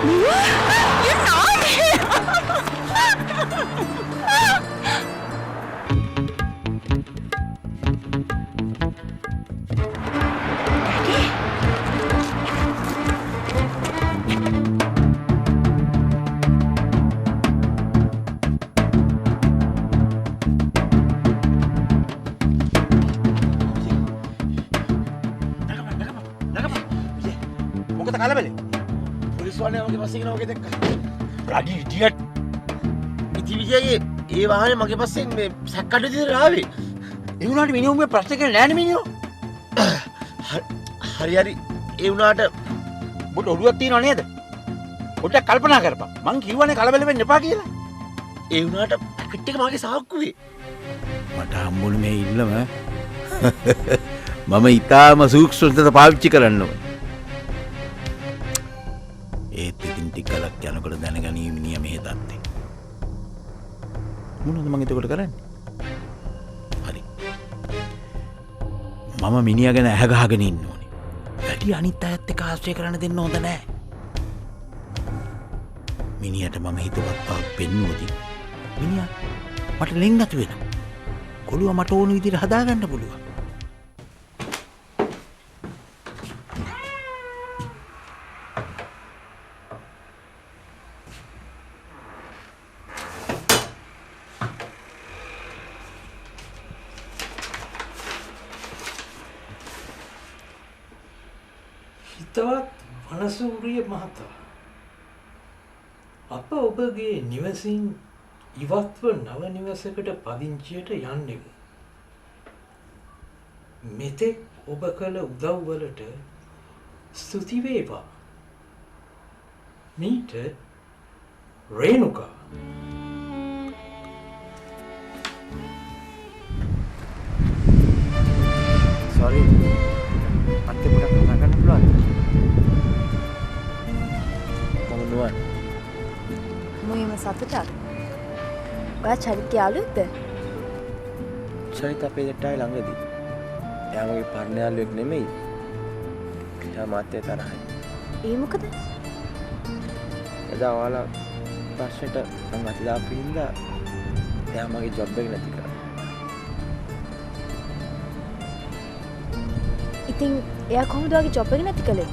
You naughty. මොකද කලබලේ? Police වාහනේ මගේ පස්සේ එනවා වගේ දැක්කා. Bloody idiot. ඉතින් විජයගේ ඒ වාහනේ මගේ පස්සෙන් මේ සැක්කඩ විදිහට ආවේ. ඒ වුණාට මිනිහෝ මේ ප්‍රශ්න කරන්නේ නෑනේ මිනිහෝ. හරි හරි ඒ වුණාට ඔබට ඔළුවක් තියෙනව නේද? පොඩ්ඩක් කල්පනා කරපන්. මං කිව්වනේ කලබල වෙන්න එපා කියලා. ඒ වුණාට පැකට් එක මගේ සාක්කුවේ. මට හම්බුනේ මේ ඉල්ලම. මම ඊටාම සූක්ෂමව පාවිච්චි කරන්න ඕනේ. ඒත් ඉතින් ටික කලක් යනකොට දැනගනී මිනිහා මෙහෙ තත්ත්වේ. මොනවද මං එතකොට කරන්නේ? හරි. මම මිනිහා ගැන ඇහ ගහගෙන ඉන්න ඕනේ. වැඩි අනිත් අයත් එක්ක ආශ්‍රය කරන්න දෙන්න හොඳ නෑ. මිනිහට මම හිතවත් බව පෙන්නුවොත් මිනිහා මට ලෙන්ගතු වෙනවා. කොළුව මට ඕන විදිහට හදාගන්න පුළුවන්. හිතවත් වනසූරිය මහතා, අප ඔබගේ නිවසින් ඉවත්ව නව නිවසකට පදිංචියට යන්නෙමු. මෙතෙක් ඔබ කළ උදව්වලට ස්තුති වේවා. මීට රේණුකා. සෝරි. අත්තේ පොඩක් කතා කරන්න පුළුවන්ද? මම නුවන්. මොහිම සතුටක්. ඔයා චරිත යාළුවෙක්ද? චරිත අපේ දෙට්ටායි ළඟදී. එයා මගේ පරණ යාළුවෙක් නෙමෙයි. එයා මාත් එක්ක තරහයි. ඒ මොකද? එදා ඔයාලා ප්‍රශ්නෙට මං අත දාපු හින්දා එයා මගේ ජොබ් එක නැති කරා. ඉතින් එයා කොහොමද ඔයාගේ ජොබ් එක නැති කළේ?